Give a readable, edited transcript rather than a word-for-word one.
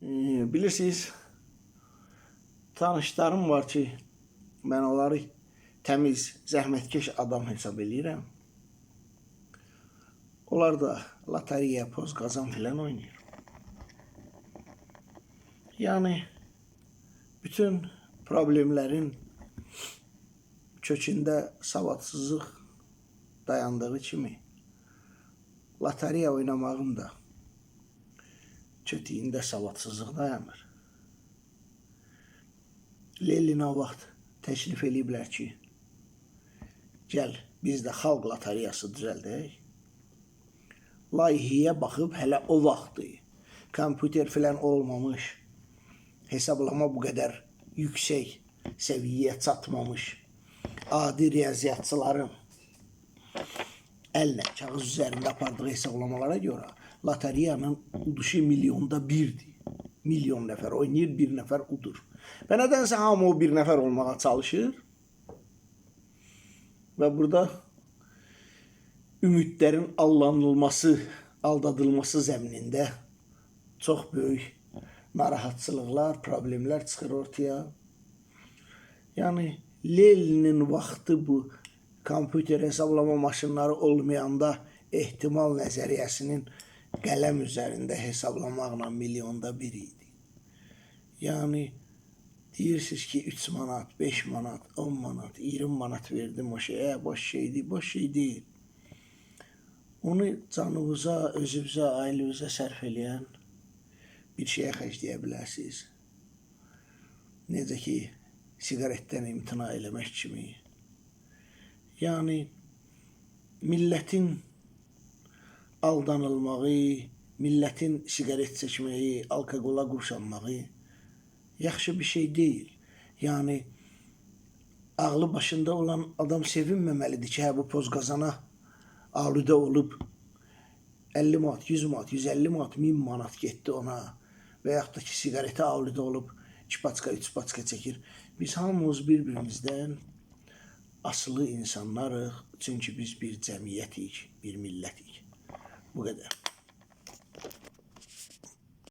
Bilirsiniz, tanışlarım var ki, mən onları təmiz, zəhmətkeş adam hesab eləyirəm. Onlar da lotereya, poz qazan filan oynayır. Yəni bütün problemlərin kökündə savadsızlıq dayandığı kimi lotereya oynamağın da kötüyündə savadsızlıq dayanır. Leninə o vaxt təklif eləyiblər ki, gəl biz də xalq lotereyası düzəldək. Layihəyə baxıb hələ o vaxtı kompüter filan olmamış, hesablama bu qədər yüksək səviyyəyə çatmamış adi riyaziyyatçıların əllə kağız üzərində apardığı hesablamalara görə lotereyanın uduşu milyonda birdir. Milyon nəfər oynayır, bir nəfər udur. Və nədənsə hamı o bir nəfər olmağa çalışır. Və burada ümidlərin allanılması, aldadılması zəminində çox böyük narahatçılıqlar, problemlər çıxır ortaya. Yəni Leninin vaxtı bu kompüter hesablama maşınları olmayanda ehtimal nəzəriyyəsinin qələm üzərində hesablamaqla milyonda bir idi. Yəni deyirsiniz ki 3 manat, 5 manat, 10 manat, 20 manat verdim o şeyə, boş şeydir, boş şey deyil. Onu canınıza, özünüzə, ailenizə sərf eləyən bir şeyə xərcləyə bilərsiniz. Necə ki, siqaretdən imtina eləmək kimi. Yəni millətin aldanılmağı, millətin siqaret çəkməyi, alkoqola qurşanmağı yaxşı bir şey deyil. Yəni ağlı başında olan adam sevinməməlidir ki, hə bu poz qazana aludə olub 50 manat, 100 manat, 150 manat, 1000 manat getdi ona və yaxud da ki, siqaretə aludə olub 2 paçka, 3 paçka çəkir. Biz hamımız bir-birimizdən asılı insanlarıq. Çünki biz bir cəmiyyətik, bir millətik. Bu qədər.